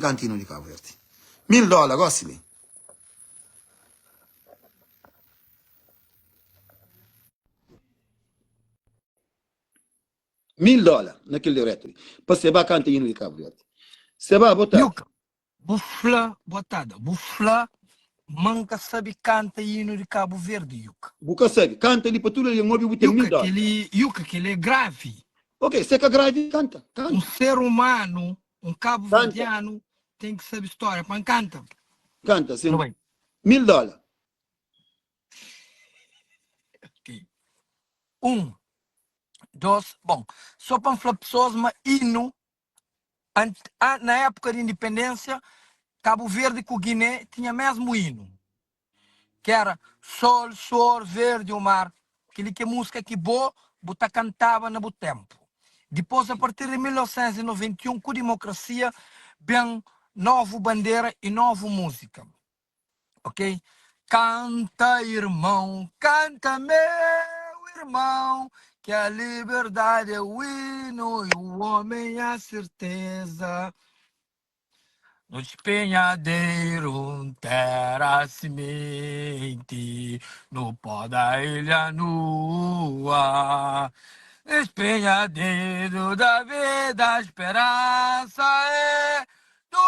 Kanta inu di Kabu Verdi. 1000 dóla gosi li. 1000 dóla na kel diretu li. Pa Seba kanta inu di Kabu Verdi. Seba, bo tardi. Yuka, bu fla, boa tarde, bu fla ma N ka sabe kanta inu di Kabu Verdi, Yuka. Bu ka sabe. Kanta li pa tudu algen obi bu ten 1000 Yuka, dóla. kel-li, Yuka, kel-li é gravi. Ok, se ka gravi, kanta, kanta. Un ser umanu Un Kanta. kabuverdianu ten ki sabe stória pa N kanta. Kanta, sin. Nu bai. 1000 dóla. Ok. Un, dos, bon, só pa N fla pesoas ma inu, ant, a, na épuka di indipendénsia, Kabu Verdi ku Giné tinha mesmu inu. Ki era Sol, suor, verdi o mar. Kel-li ki é múzika ki bo bu ta kantaba na bu ténpu. Dipôs, a partir di 1991, ku dimokrasia, ben novu bandera i novu múzika. Ok? Kanta, irmon, kanta, meu irmon, ki a liberdadi é o inu i o omen a serteza. No despenhadeiro, terra semente, no pó da ilha nua. Despenhadeiro da vida, a esperança é do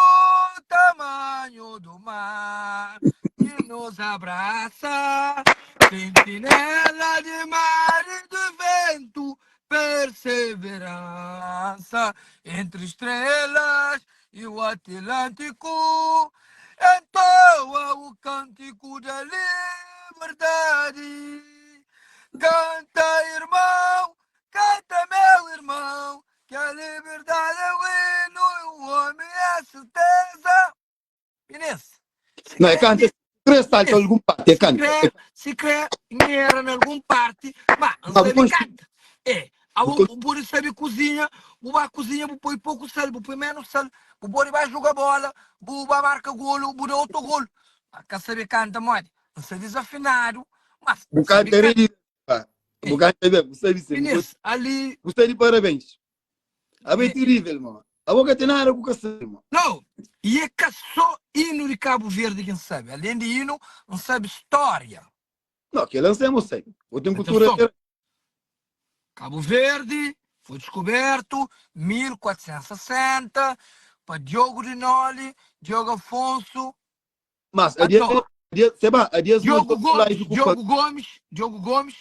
tamanho do mar que nos abraça. Sentinela de mar e do vento, perseverança entre estrelas e o Atlântico entoa o cântico da liberdade. Canta, irmão, canta, meu irmão, que a liberdade é o hino e o homem é a certeza. Inês, se Não, é krê, kanta, se krê salta Inês, algun parte, é se kanta. krê, se krê nhera na algun parti, ma N Ma bu sabe konxe, kanta. É, a bu bu, konxe. bu pode sabe kuzinha, bu ba kuzinha, bu poi poku sal, bu poi menus sal, bu pode ba juga bola, bu ba marka golu, bu da otu golu. Ma ka sabe kanta modi? N sta dizafinadu, mas Bu N sabe kanta kanta. rei, pá. Bu É, kanta ben, bu sabe sim. Bu, Inês, ali, bu sta di parabéns. Abo é é, terrível, mano. Abo ka tem nada ku ka sabe, mano. Não, e é ka só hino de Cabo Verde que N sabe. Além de hino, N sabe história. Não, aquele eu sei, eu sei. Vou ter cultura. Atenção. Cabo Verde foi descoberto 1460 pa Diogo de Noli, Diogo Afonso, Mas, a dia, Então, a dia, seba, a dias nós Diogo live Gomes, ku Diogo Gomes, Diogo Gomes,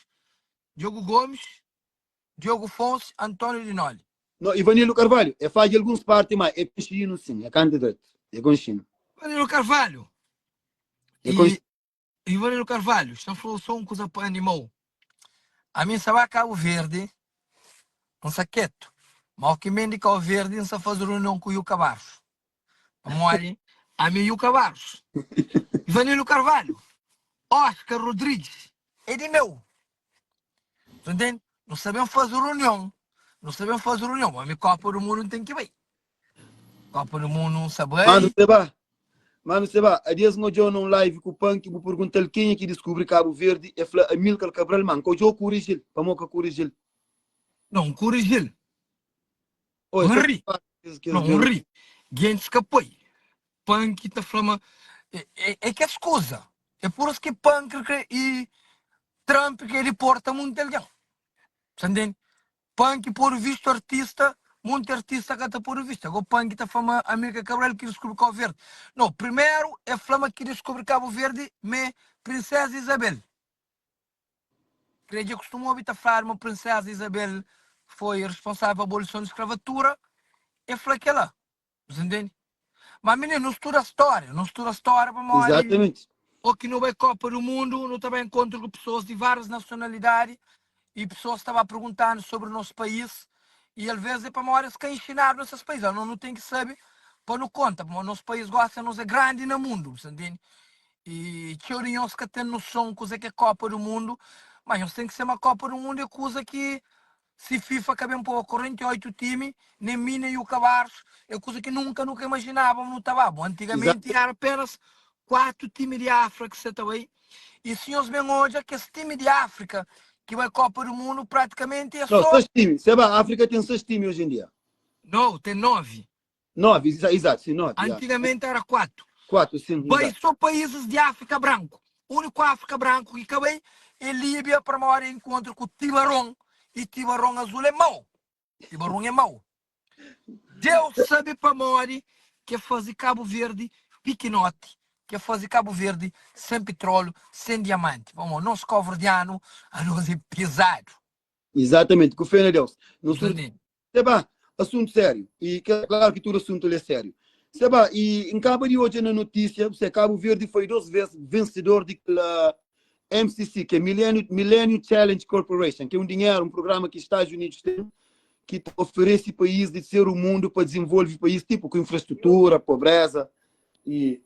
Diogo Gomes, Diogo Fonse, António de Noli. No, Ivanildo Carvalho, é faz alguns parte, mas é conchino sim, é canta direito, é conchino. Ivanildo Carvalho. É conchino. E Ivanildo Carvalho, está falou só uma coisa para animal. A mim sabe Cabo Verde, um saqueto. Mas o que me de Cabo Verde, não se faz reunião com o Yuca Barros. Pamodi ami Yuca Barros. Ivanildo Carvalho, Oscar Rodrigues, é di meu. Tu entende? Não sabemos fazer reunião. Não sabemos fazer reunião. Mas Copa do Mundo não tem que ir. Copa do Mundo não sabe. Mano, Seba, mano, Seba, há dias nós num live com o Punk, vou perguntar quem é que descobre Cabo Verde, e fala Amilcar Cabral, mano, que eu corrigir, para moca corrigir. Não, corrigir. Oi, Um ri. que Não, um ri. Gente escapou. Punk tá falando. É, é, é que é escusa. É por isso que Punk e Trump que ele porta muito alguém. Você entende? Punk por visto artista, muito artista que tá por visto. Agora Punk tá falando Amílcar Cabral que descobre Cabo Verde. Não, primeiro é flama que descobre Cabo Verde, me Princesa Isabel. Creio que costumou ouvir falar uma Princesa Isabel foi responsável pela abolição da escravatura. É fala que ela. Você entende? Mas menino, não estuda história, não estuda história para morrer. Exatamente. Ou que não vai Copa do Mundo, não também encontro com pessoas de várias nacionalidades e pessoas estavam perguntando sobre o nosso país e às vezes é para morrer que ensinaram nesses países. Não, não tem que saber para não conta, porque o nosso país gosta, nós é grande no mundo, você entende? E txeu di nhos ka ten noson kuze ki é Copa do Mundo, mas nhos ten ki ser ma Copa do Mundo é kuza ki si FIFA ka ben poba 48 timi, nen mi nen Yuka Barros, é kuza ki nunka nu ka imaginaba ma nu ta ba. Bon, antigamenti era apenas 4 timi di Áfrika ki sa ta bai, e si nhos ben odja kes timi di Áfrika ki bai Copa do Mundo pratikamenti é Não, so 6 times. Seba, África tem 6 times hoje em dia. Não, ten 9. 9, exato, sim, 9. Antigamente era 4. 4, sim. Bai só países de África branco. Único África branco que ka bai é Líbia para maior encontro com Tibaron e Tibaron azul é mau. Tibaron é mau. Deus sabe pamodi ke faze Cabo Verde pikinoti, ke faze Cabo Verde sem petróleo, sem diamante. Pamodi nos cabo-verdiano, anos é pesado. Exatamente, ku fé na Deus. Nos tudo Seba, assunto sério. E claro que tudo assunto é sério. Seba, e encaba de hoje na notícia, você Cabo Verde foi duas vezes vencedor de la MCC, que é Millennium, Millennium Challenge Corporation, que é um dinheiro, um programa que Estados Unidos tem, que oferece país de ser o mundo para desenvolver país, tipo com infraestrutura, pobreza e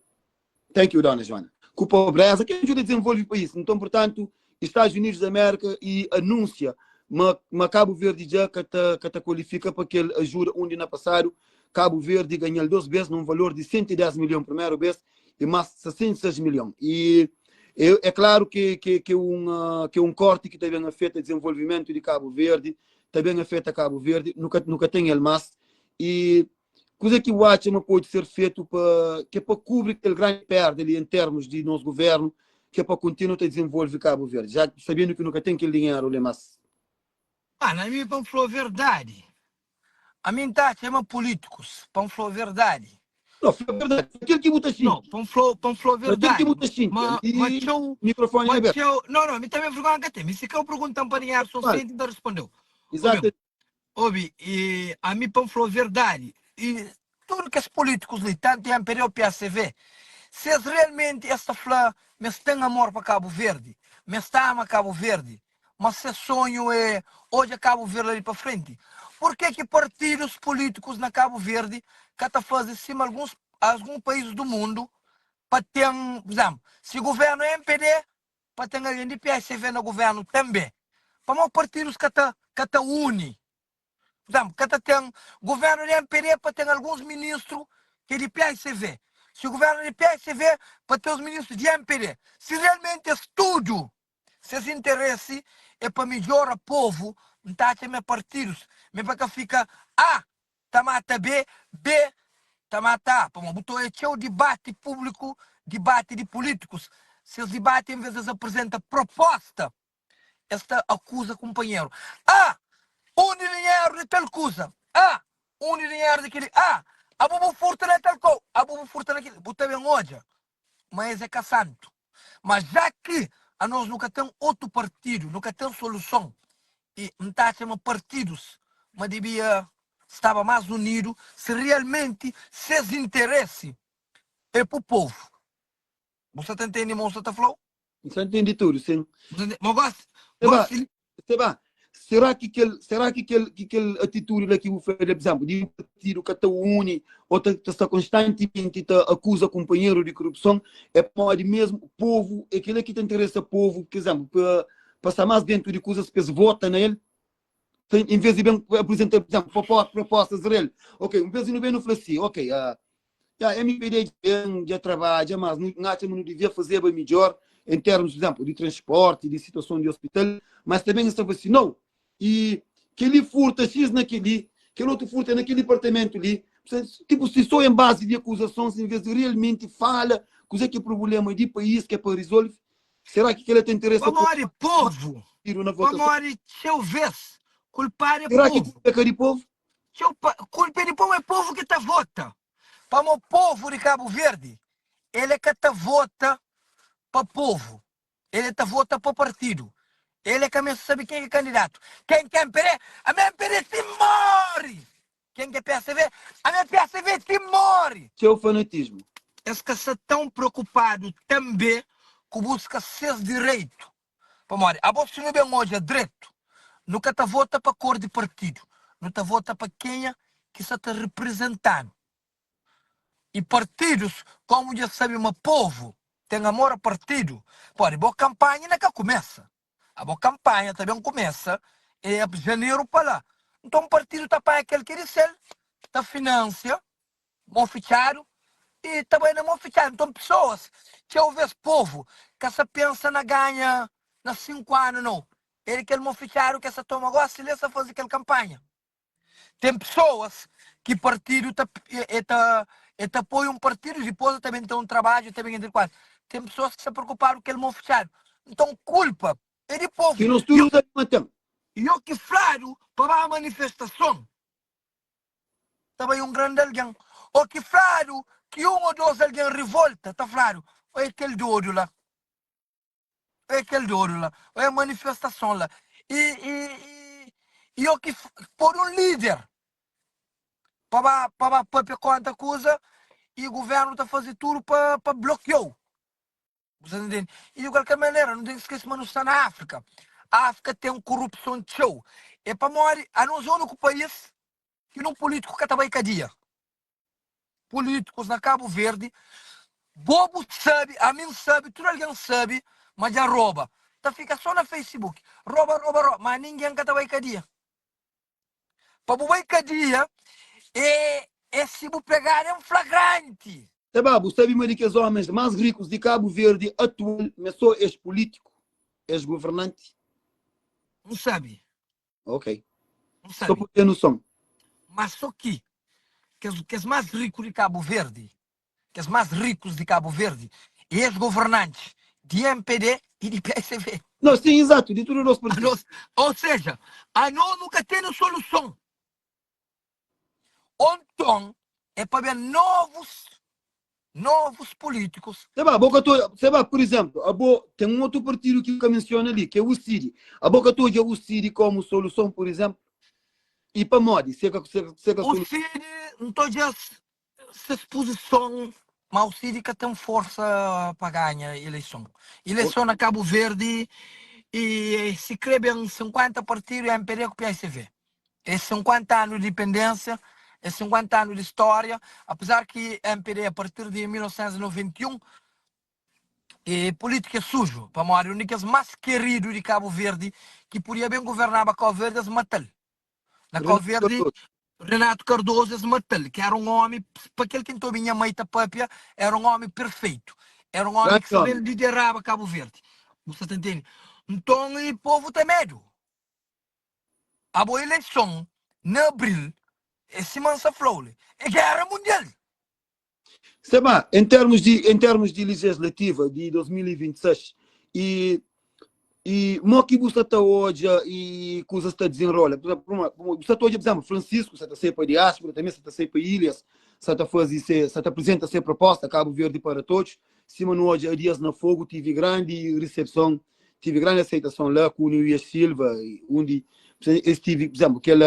Thank you, dona Joana. Com pobreza, que ajuda a desenvolver o país. Então, portanto, Estados Unidos da América e anuncia ma, ma Cabo Verde já que ta, que ta qualifica para que ele ajuda onde na passado Cabo Verde ganhou duas vezes num valor de 110 milhões primeira vez e mais 66 milhões. E é, é claro que, que, que, um, que um corte que também afeta o desenvolvimento de Cabo Verde, também afeta Cabo Verde, nunca, nunca tem ele mais. E Kuza ki bu atxa ma pode ser fetu pa ke pa kubri kel grandi perda li en termus di nos guvernu ke pa kontinua ta dizenvolve Kabu Verdi, ja sabendu ki nu ka ten kel dinheru li mas? Ah, na mi pa N fla-u verdadi, ami N ta atxa ma pulítikus, pa N fla-u verdadi. No, fla verdadi, fla kel ki bu ta No, xinti. pa N fla-u, pa N fla-u Fla kel ki verdadi, bu ta xinti. ma, ma Ali txeu, mikrofoni ma é abertu. txeu, no, no, mi tanbe vergonha N ka ten, mi si ka bu pergunta-m pa dinheru so Fala. senti N ta responde-u. Obi-m. Exato. Obi, e ami pa N fla-u verdadi, e tudu kes pulítikus li, tantu mpd o psv, si es realmenti es ta fla ma es ten amor pa Kabu Verdi, ma es ta ama Kabu Verdi, ma ses sonhu é odja Kabu Verdi la di pa frenti, purke ki partidus pulítikus na Kabu Verdi ka ta faze sima alguns algun paísis du mundu pa ten, pur izénplu, si guvernu é mpd, pa ten algen di psv na guvernu tanbe, pamodi partidus ka ta ka ta uni. Pur izénplu, ka ta ten guvernu di mpd pa ten alguns ministru ki é di psv, si guvernu di psv pa ten os ministru di mpd. Si realmenti es tudu ses interesi é pa midjora povu, N ta atxa ma partidus ma é pa ka fika A ta mata B, B ta mata A. Pamodi bu ta oia txeu dibati públiku, dibati di pulítikus. Ses dibati, envês di es aprizenta proposta, es ta akuza kunpanheru. A! Undi dinheru di tal kuza? A! Undi dinheru di kel-li? A! Abo bu furta na tal kou? Abo bu furta na kel-li? Bu ta ben odja ma es é ka santu. Ma já ki anos nu ka ten otu partidu, nu ka ten soluson, i N ta atxa ma partidus ma dibia staba más unidu si realmenti ses interesi é pu povu. Bu sa ta ntende ma N sa ta fla-u? N sa ntende tudu, sin. Bu sa ntende? Ma gosi, Seba, gosi. Seba, será ki kel, será ki kel, ki kel atitudi la ki bu fla, por exemplu, di un partidu ka ta uni ou ta, ta sta konstantimenti ta akuza kunpanheru di korupson, é pamodi mesmu povu, é kila ki ta interesa povu, por exemplu, pa, pa sta más dentu di kuzas pa es vota na el, em vez di ben apresenta, por exemplu, propostas real. Ok, um vez di nu ben nu fla si, ok, uh, Ya, MPD dja ben, dja trabadja, mas nu N atxa ma nu devia fazeba midjor em termos, por exemplo, di transporti, di situason di hospital, mas também es ta fla si, nau, e kel-li furta X na kel-li, kel otu furta na kel dipartamentu li, tipo, si so em base di akuzasons, em vez di realmenti fala kuzê ki é problema di país ki é pa resolve, será ki kel-la ta interesa povu? Pamodi povu, Partidu na votason. pamodi txeu vez kulpadu é Será ki povu. kulpa é ka di povu? Txeu pa, kulpa é di povu, é povu ki ta vota. Pamo povu di Kabu Verdi, el é ka ta vota pa povu, el é ta vota pa partidu. El é ka meste sabe ken ki é kandidatu. Ken ki é MPD, ami é MPD ti morri! Ken ki é PSV, ami é PSV ti morri! Txeu fanatismu. Es ka sta tãu preokupadu tanbe ku buska ses direitu. Pamodi abo si nu ben odja dretu, nu ka ta vota pa kor di partidu, nu ta vota pa kenha ki sa ta riprizenta-nu. I partidus, komu dja sabe ma povu ten amor a partidu, pode bo kanpanha inda ka kumesa. Abo kanpanha ta ben kumesa e janeru pa la. Nton partidu ta panha kel ki é di sel, ta finansia Mô fitxadu i ta bai na mô fitxadu. Nton pesoas, txeu vês povu, ka sa pensa na ganha na 5 anu nau. É di kel mô fitxadu ki es sa toma gósi li es sa faze kel kanpanha. Ten pesoas Ki partidu ta e ta e ta apoia un partidu dipôs e ta ben ten un trabadju e ta ben entra kuadru. Ten pesoas ki sta preokupadu ku kel mon fitxadu. Nton kulpa é di povu. Ki nos tudu ta ben ten. I o ki fladu pa ba manifestason ta bai un grandi algen. O ki fladu ki un o dos algen rivolta ta fladu, Oi kel dodu la. É kel dodu la, é manifestason la. I, i, i, i o ki pode un líder pa ba, pa ba papia konta kuza i governu ta faze tudu pa, pa blokiou. Bu sta ntende? I di kualker manera, nu ten ki skese ma nu sta na Áfrika. Áfrika ten korupson txeu. É pamodi anos é úniku país ki nun pulítiku ka ta bai kadia. Políticos na Cabo Verde bo bu sabe ami nsabe tudo alguém sabe ma dja roba ta fica só na Facebook roba roba roba ma ninguém ka ta bai cadia pa bu bai cadia é é si bu pegado em flagrante. Seba, bu sabe ma di kes homens mas ricos di Cabo Verde atual me so es político, es governante? Nsabe. Ok. N Só sabe. pa ten noson. Mas só ki kes, kes más riku di Kabu Verdi, kes más rikus di Kabu Verdi é es governantis di mpd i di psv. Não, sim, exato, di tudu dos partidu. Anos, ou seja, anos nu ka tene soluson. Ou nton é pa ben novus novus políticos. Seba, bo ka ta, seba, por exemplo, abo ten un otu partidu ki ka menciona li, ki é UCID. Abo ka ta odja UCID como soluson, por exemplo? E pamodi? Se ka, se, se ka soluson. UCID, N ta odja ses puzison, ma UCID ka ten forsa pa ganha ileison. Ileison na Kabu Verdi, e si kre ben 50 partidu, MPD ku PICV. É 50 anu di dipendênsia, é 50 anu di stória, apesar ki mpd a partir di 1991 e pulítika é suju, pamodi un di kes más keridu di Kabu Verdi ki pudia ben governaba Kau Verdi es mata-l. Na Kau Renato Verdi, Cardoso. Renato Cardoso es mata-l, ki éra un ómi, pa kel ki N ta obi nha mai ta pâpia, éra un ómi perfeitu, éra un ómi ki Grandi sa ben ómi. lideraba Kabu Verdi. Bu sa ta ntende? Nton, e povu ta medu. Abo eleison na abril é sima N sa fla-u li, é gera mundial! Seba, em termos di, em termos di legislativa di 2026 e e mo ki bu sta ta odja e kuzas ta desenrola? Por exemplo, bu sta ta odja, por exemplo, Francisco sta ta sai pa diáspora, também sta ta sai pa ilhas, sta ta faze se, sta ta apresenta se proposta Cabo Verde para todos. Sima nu odja Dias na Fogo tive grande recepção tive grande aceitação lá ku Nuías Silva, undi es tive, por exemplo, kel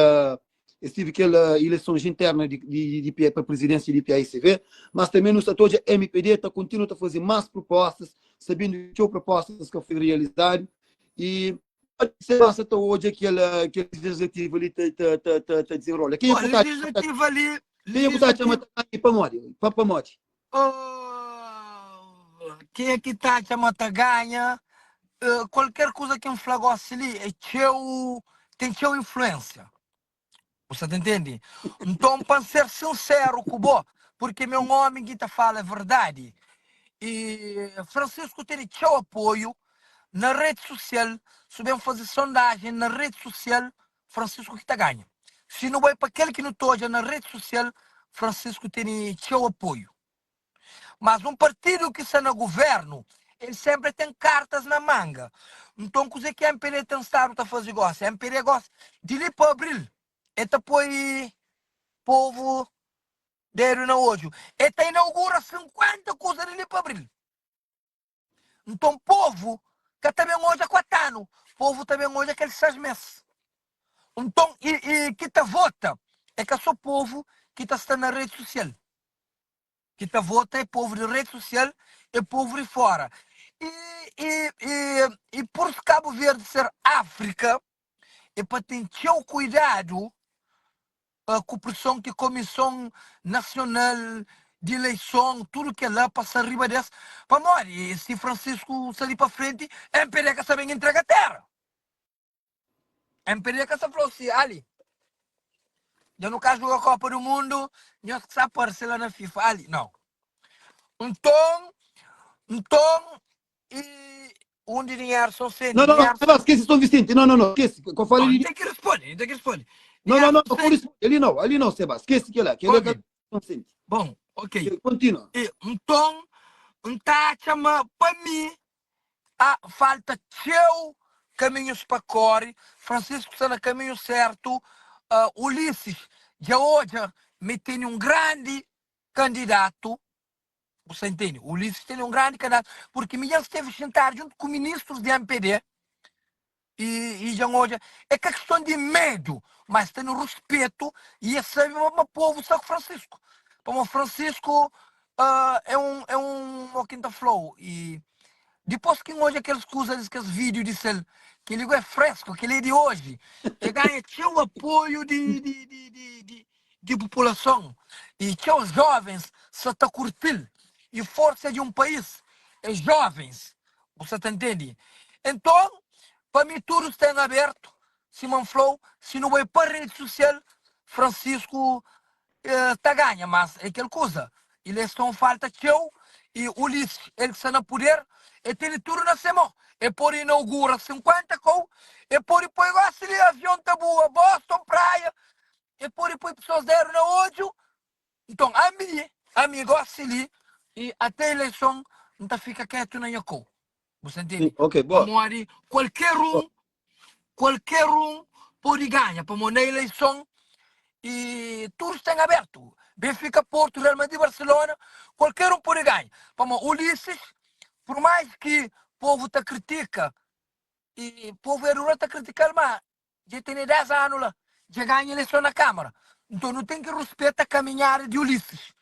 es tive kel eleições interna di, di, di, pa presidência di PAICV, mas também nu sta ta odja MPD ta continua ta fazer mais propostas, sabendo que txeu propostas ka foi realizado e pode ser massa ta odja kel kel legislativo ali ta ta ta ta, ta desenrola. Quem é Bom, que tá legislativo ali, quem é que tá chama legislativo, pa modi? Pa pa modi? Oh, kenha ki ta atxa ma ta ganha? Eh, kualker kuza ki N fla gósi li é txeu, ten txeu influénsia. Bu sta ta intende? Nton, pa N ser sinseru ku bo, purki mi é un ómi ki ta fala verdadi, i Francisco tene txeu apoiu na redi susial. Si bu ben faze sondajen na redi susial, Francisco ki ta ganha. Si nu bai pa kel ki nu ta odja na redi susial, Francisco tene txeu apoiu. Mas un partidu ki sta na guvernu, el senpri ten kartas na manga. Nton kuze ki mpd ten stadu ta faze gosi? Mpd gosi, di li pa abril, el ta poi povu dedu na odju. El ta inaugura 50 kuza di li pa abril. Nton povu ka ta ben odja 4 anu, povu ta ben odja kel 6 mes. Nton i, i ki ta vota é ka so povu ki ta sta na redi susial. Ki ta vota é povu di redi susial, é povu di fora. I, i, i, i pur Kabu Verdi ser Afrika, é pa ten txeu kuidadu ku preson ki Komison Nasional di Ileison, tudu kel-la pa sta riba des, pamodi si Francisco sta li pa frenti, mpd ka sta ben intrega tera. Mpd ka sta fla-u si, Ali, dja nu ka juga Kopa du Mundu, nhos ki sta parse la na FIFA, Ali, nau. Nton, nton, i undi dinheru São Vicente? Não, não, Dinheru não, esquece São Vicente. Não, não, não, esquece. Qual fala Não, de tem que responder, tem que responder. Não, não, não, por isso, ali não, ali não, Seba, esquece que lá, que ele é consciente. Bom, ok. Continua. E, então, N ta atxa ma pa mi a falta txeu kaminhus pa kore, Francisco sta na kaminhu sertu, uh, Ulisses dja odja ma tene un grandi kandidatu, bu sta intende? Ulisses tene un grandi kandidatu, purki mi dja N steve xintadu djuntu ku ministrus di MPD, I, i dja N odja, é ka kiston di medu, ma es tene ruspetu i es sabe ma, ma povu sta ku Francisco. Pamodi Francisco uh, é un, é un, mo ki N ta fla-u, i dipôs ki N odja kel kuza, kes vídiu di sel, kel-li é fresku, kel-li é di oji, e ganha txeu apoiu di, di, di, di, di, di populason i txeu jovens sa ta kurti-l. I forsa di un país é jovens. Bu sa ta ntende? Enton, pa mi tudu sta en abertu, sima N fla-u, si nu bai pa redi susial, Francisco ta ganha, mas é kel kuza, ileison falta txeu i Ulisses, el ki sta na puder, el tene tudu na se mon, el pode inaugura 50 kou, el pode poi gosi li avion ta bua Boston, Praia, el pode poi pesoas dedu na odju. Nton, ami, ami gosi li, i ate ileison, N ta fika ketu na nha kou. Bu sta ntende? Ok, boa. Pamodi kualker un, kualker un pode ganha. Pamodi na ileison, i tudu sta en abertu. Benfica, Porto, Real Madrid, Barcelona, kualker un pode ganha. Pamodi Ulisses, por mais ki povu ta kritika, i povu é dura ta kritikal, ma Dja tene 10 anu la, dja ganha ileison na Kamara. Nton nu ten ki ruspeta kaminhada di Ulisses,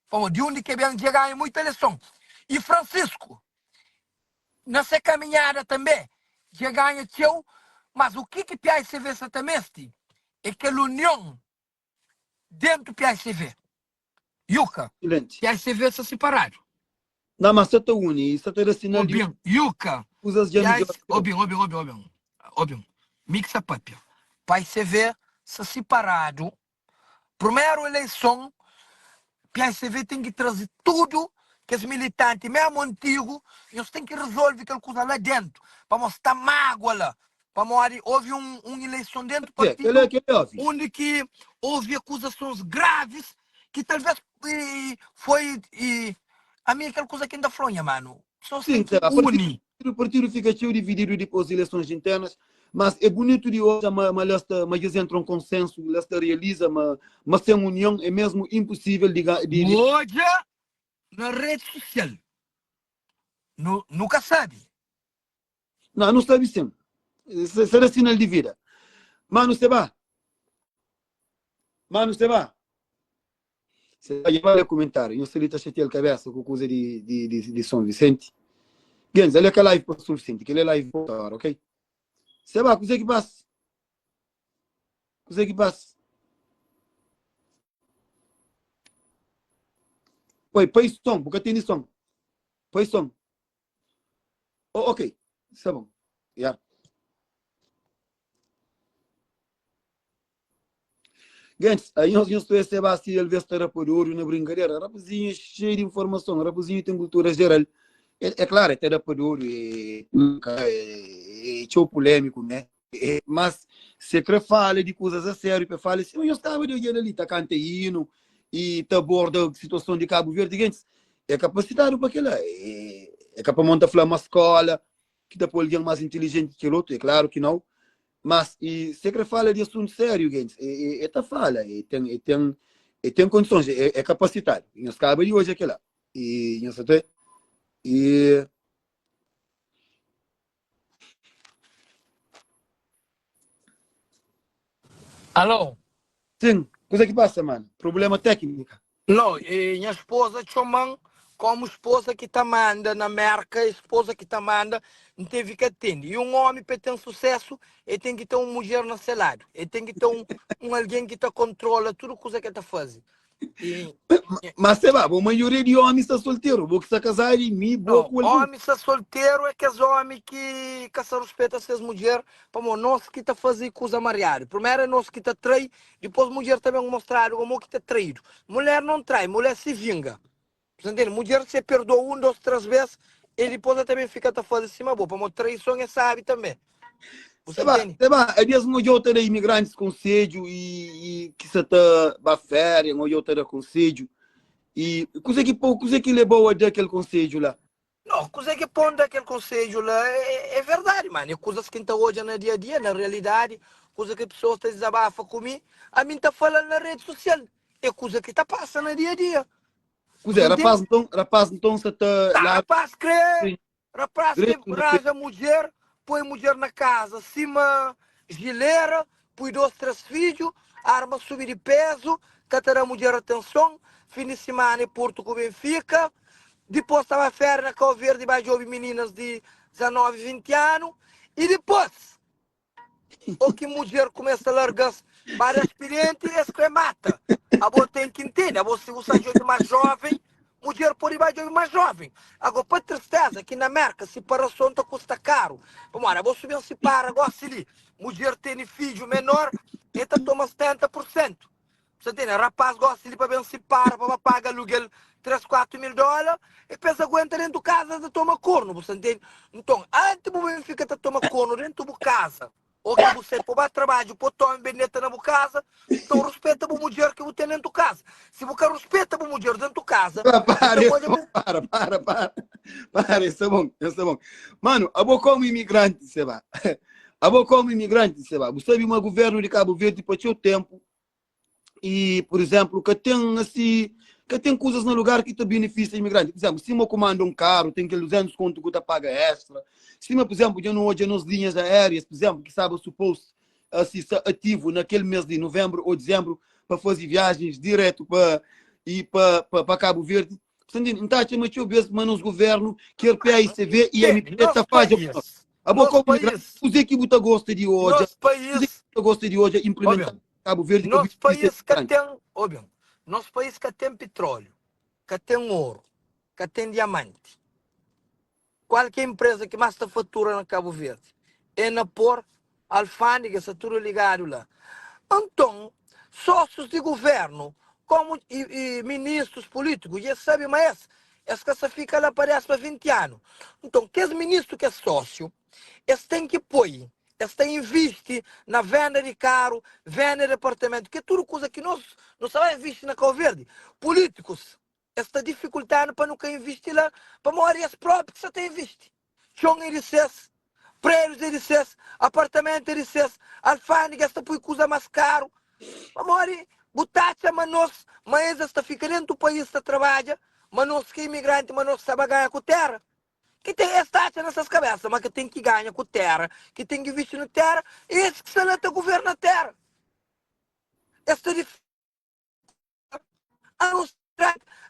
pamodi di undi ke ben dja ganha muita ileison. I Francisco, na se kaminhada tanbe, dja ganha txeu. Mas u ki ki PAICV sa ta meste e kel union dentu PAICV. Yuka, Excelente. PAICV sta siparadu. Não, mas sa ta uni e sa ta da sinal di Obin, Yuka, kuzas dja PAIC, midjora txeu. obin, obin, obin, obin, obin, mi ki sa papia. PAICV sta siparadu. Primeru eleison, PAICV ten ki traze tudu kes militanti, mesmu antigu, nhos ten ki rezolve kel kuza la dentu, pamodi sta magua la. Pamodi houve un, un ileison dentu Kel é partidu kel é óbvio. undi ki houve akuzasons gravis ki talvez e, foi e, ami é kel kuza ki N ta fla, nha manu, pesoas Sim, ten ki será. Partido, uni. partido fica txeu dividido dipôs de eleições internas, mas é bonito de odja ma, ma lá sta, ma djes entra um consenso, lá sta realiza ma, ma sem união é mesmo impossível de, ga- de, Bu de odja na rede social, nu, nu ka sabe. Não, nu sabe sim. Será sinal de vida. Mano, Seba. Mano, Seba. Seba, já vai ler comentário. Nho ali tá chateando a cabeça com coisa de, de, de, de São Vicente. Gens, ali é que é live para São Vicente, que ele é live para hora, ok? Seba, coisa que passa? Coisa que passa? Oi, põe som, porque tem som. Põe som. Oh, ok, sta bon. Yeah. Gente, aí nós nós recebe assim, ele vê estar rapador na brincadeira. Rapazinho é cheio de informação, rapazinho tem cultura geral. É, é claro, é até rapador, é, é, é, é polêmico, né? É, mas se quer fala de coisas a sério, para fala assim, eu estava de olhar ali, tá canta hino e tá aborda a situação de Cabo Verde, gente, é capacitado para aquilo, é, é capaz de montar uma escola que dá para alguém mais inteligente que o outro, é claro que não, mas e se quer fala de assunto sério, gente, é, é, é tá fala, é, tem, é, tem, é, tem condições, é, é capacitado. E nós acaba de hoje aquilo, e nós até, e Alô? Sim, kuza ki pasa, mano? Problema técnica. Não, e nha esposa txoman como esposa ki ta manda na Merka, esposa ki ta manda, N teve ki atende. E un omi pa el ten susesu, el ten ki ten un mudjer na se ladu. El ten ki ten un, un algen ki ta kontrola tudu kuza ki el ta faze. E, Mas seba, bo maioria di omi sta solteru, bo ki sta kazadu e mi, bo Não, ku algun. omi sta solteru é kes omi ki ka sa ruspeta ses mudjer, pamo nos ki ta faze kuza mariadu. Primeru é nos ki ta trai, dipos mudjer ta ben mostradu como ki ta traidu. Mulher não trai, mulher se vinga. Você entende? Mudjer se perdoa um, dois, três vezes, e dipos el ta ben fika ta faze sima bo, pamo traison é sabi tambe. Bu sa Seba, ntende? seba, a dias N odja-u ta da imigrantis konsedju i, i ki sa ta ba féria, N odja-u ta da konsedju. I kuzê ki pô, kuzê ki leba-u a da kel konsedju la? No, kuzê ki pô-m da kel konsedju la é, é verdadi, mano. É kuzas ki N ta odja na dia-a-dia, na realidadi, kuza ki pesoas ta dizabafa ku mi, ami N ta fala-l na redi sosial. É kuza ki ta pasa na dia-a-dia. Bu Kuzê, sa rapaz ntende? nton, rapaz nton sa ta Tá, laba rapaz krê Rapaz ki dretu na pé. ranja mudjer, poi mudjer na kaza sima jilera, pui dos tres fidju, arma subi di pezu, ka ta da mudjer atenson, fin di simana é Porto ku Benfica, dipos ta ba féria na Kau Verdi ba djobi mininas di 19, 20 anu i dipos Ô ki mudjer kumesa larga-s ba da spirienti, es kre mata. Abo ten ki ntende, abo si bu sa djobe más jóven, mudjer pode ba djobe más jóven. Ago, pa tristeza ki na Merka siparason ta kusta karu. Pamodi abo si ben sipara gosi li, mudjer tene fidju menor, e ta toma 70 pur sentu. Sa ntende? Rapaz gosi li pa ben sipara, pa ba paga aluguel 3, 4 mil dóla, e pa es aguenta dentu kaza ta toma kornu, bu sa ntende? Nton, anti bu ben fika ta toma kornu dentu bu kaza, ô ki bu sai pa ba trabadju, pa otu ómi ben deta na bu kaza, nton ruspeta bu mudjer ki bu ten dentu kaza. Si bu ka ruspeta bu mudjer dentu kaza, Para, bu ta para, odja bu. para, para, para, para, esta bom, esta bom. Mano, abo como imigrante, seba. Abo como imigrante, seba. Bu sabe ma governo de Cabo Verde pa txeu tempo e, por exemplo, ka ten asi, ka ten kuzas na lugar ki ta benefisia imigranti. Por exemplo, sima ku manda un karu, ten kel 200 kontu ku ta paga extra. Sima, por exemplo, dja nu odja nos linhas aéreas, por exemplo, ki staba suposto asi sta ativu na kel mês di novembro ou dezembro pa faze viagens direto pa e pa, pa, pa Cabo Verde. Você entende? N ta atxa ma txeu bes ma nos governo ker PAICV e Entende? MP Nos ta fadja ku nos. país, Abo nos como imigrante, país, kuzê ki bu ta gosta di odja? nos Kuzê ki país, bu ta gosta di odja ó implementado ben, na Cabo Verde pa nos benefisia país ka imigranti? ten, ó ben, nos país ka ten pitróliu, ka ten oru, ka ten diamanti. Kual ki é enpresa ki más ta fatura na Kabu Verdi? É na por alfândega, sta tudu ligadu la. Anton, sósius di guvérnu, komu i ministrus pulítiku, dja es sabe ma es, es ka sa fika la pa 10 pa 20 anu. Nton, kes ministru ki é sósiu, es ten ki poi, es ta invisti na venda di karu, venda di apartamentu, ki é tudu kuza ki nos nu sa ba invisti na Kau Verdi. Pulítikus, Es ta difikulta-nu pa nu ka invisti la, pamodi es própi ki sa ta invisti. Txon é di ses, prédius é di ses, apartamentu é di ses, alfândega es ta pui kuza más karu. Pamodi bu ta atxa ma nos, ma es es ta fika déntu país ta trabadja, ma nos ki é imigranti, ma nos sa ba ganha ku téra. Ki ten, es ta atxa na ses kabésa ma ki ten ki ganha ku téra, ki ten ki invisti na téra, é es ki sta la ta governa téra. Es ta. Anos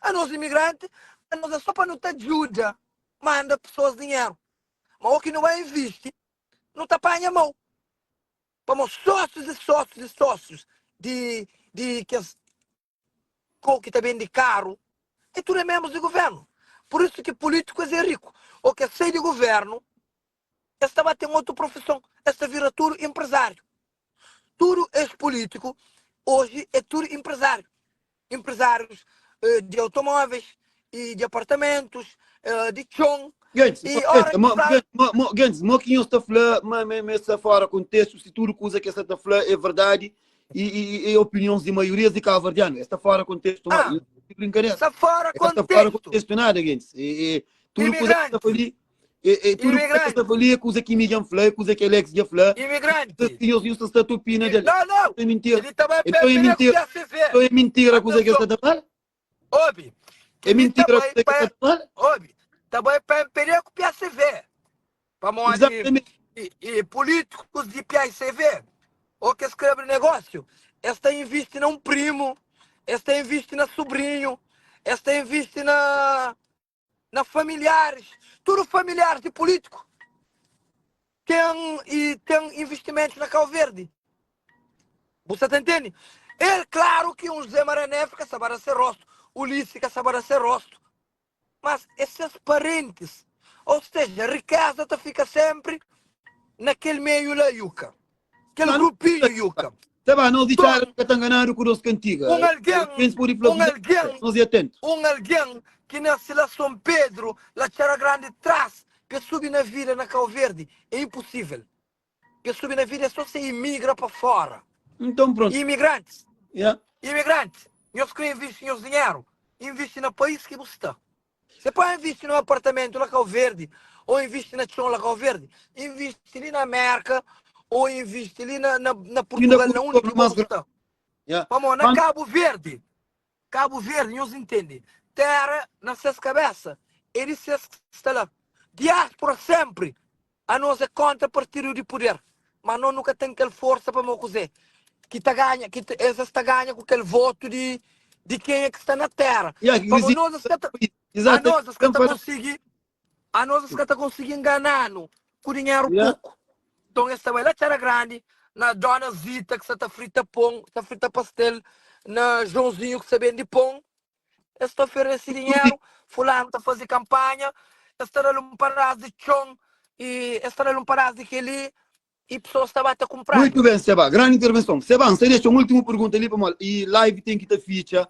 anos imigranti, anos é só pa nu ta djuda manda pessoas dinheru. Ma o ki nu bai invisti, nu ta panha mau. Pamo sósius e sósius e sósius di di kes kou ki ta bende karu, é tudu é menbrus di guvernu. Pur isu ki pulítikus é riku. O kes sai di guvernu, es ta ba ten otu profison, es ta vira tudu enpresáriu. Tudu es pulítiku oji é tudu enpresáriu. Enpresárius di automóveis i di apartamentus, di txon. Gentis, I ora ki fla. Gentis, mo ki nhos ta fla ma ma es sta fora kontestu si tudu kuza ki es sta ta fla é verdadi i é opinions di maiorias di kabuverdianu? Es sta fora kontestu ma brinkadeira. Sta fora kontestu. Es sta fora kontestu nada, gentis. Tudu kuza ki sta fla li É, é tudo que está ali é coisa que Miguel fla, é coisa que Alex já fla. Imigrante. E os está está opina dele. Não, não. É mentira. Ele também Então é mentira. Então é mentira a coisa que está falando. Obi. É mentira a coisa que está falando. Obi. Também para MPD com PSV. Para Exatamente. E, e políticos de PSV ou que escreve negócio, esta investe na um primo, esta investe na sobrinho, esta investe na na familiares, tudo familiares de político tem e tem investimentos na Cabo Verde. Você tá entende? É claro que um José Maria Neves que sabe ser rosto, Ulisses que sabe ser rosto, mas esses parentes, ou seja, a riqueza tá fica sempre naquele meio lá, Yuca. Kel Mano, grupinho, Yuca. Tá bem, nós Tom, dixaram que tá enganado com os cantiga. um alguém, Eles podem falar um com alguém, nós é atento. um alguém que nasce lá São Pedro, lá Tchara Grande, traz, para subir na vida na Cabo Verde, é impossível. Pa es subi na vida é só se imigra pa fora. Então pronto. Imigrantes, Yeah. imigrantes, nhos kre invisti nhos dinheru, invisti na país ki bu sta. Se pa invisti num apartamento la Cabo Verde ou invisti na txon la Cabo Verde, invisti li na Merka ou invisti li na, na, na Portugal, na undi ki bo bu sta. Yeah. Pamó na Cabo Verde, Cabo Verde, nhos intende, terra na ses cabeça é di ses ki sta la. Diáspora sempre, anos é kontra partidu di puder, ma no nu ka ten kel forsa pamó kuzê ki ta ganha, ki ta, es ta ganha ku kel votu di di kenha ki sta na terra. Yeah, Pamó resiste- nos es ka ta, Exato. anos es ka ta konsigi, anos es ka ta konsigi ngana-nu ku dinheru Yeah. poku. Nton es ta bai la Txada Grandi, na Dona Zita ki sa ta frita pon, ta frita pastel, na Joãozinho ki sa bende pon, es ta oferese dinheru, fulanu ta faze kanpanha, es ta da-l un padás di txon i es ta da-l un padás di kel-li i pesoas ta ba ta kunpra-nu. Muito bem, Seba. Grande intervenção. Seba, N sta dexa un últimu pergunta li pamodi i live ten ki ta fitxa.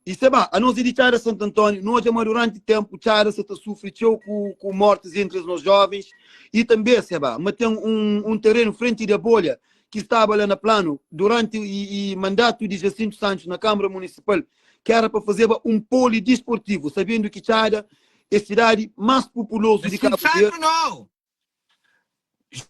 I Seba, anos é di Txada Santo António, nu odja ma duranti ténpu Txada sa ta sufri txeu ku, ku mortis entri es nos jovens i tanbê, Seba, ma ten un, un terenu frenti da bolha ki staba la na planu duranti i, i mandatu di Jacinto Santos na Câmara Municipal ki era pa fazeba un poli disportivu, sabendu ki Txada é sidadi más populozu di Jacinto Kabu Verdi. Santos não!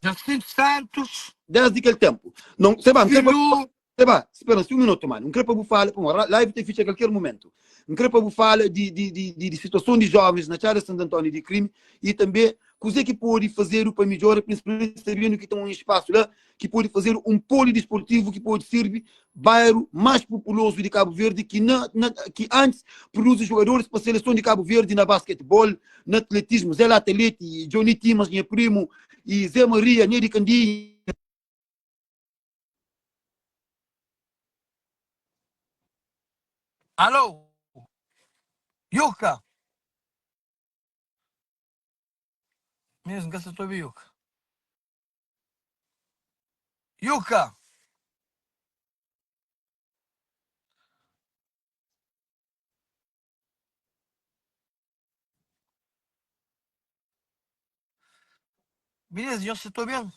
Jacinto Santos. Desdi kel ténpu. Non, Seba, N kre pa Filu. Seba, spera si un minutu, manu. N kre pa bu fala, pamodi live ta fitxa kalker mumentu. N kre pa bu fala di, di, di, di, di situason di jovens na Txada Santu Antóniu di krimi i tanbe kuzê ki pode fazedu pa midjora, prinsipalmenti sabendu ki ten un spasu la ki pode fazedu un polidisportivu ki pode sirbi bairu más populozu di Kabu Verdi ki na, na, ki antis produzi jogadoris pa seleson di Kabu Verdi na basketbol, na atletismu, Zé Lata Leti, Johnny Timas, nha primu, i Zé Maria, Nedi Kandinha. Alô, Yuka. Mesmo N ka sa ta obi Yuka. Yuka! Beleza, nhos sa ta obi-m?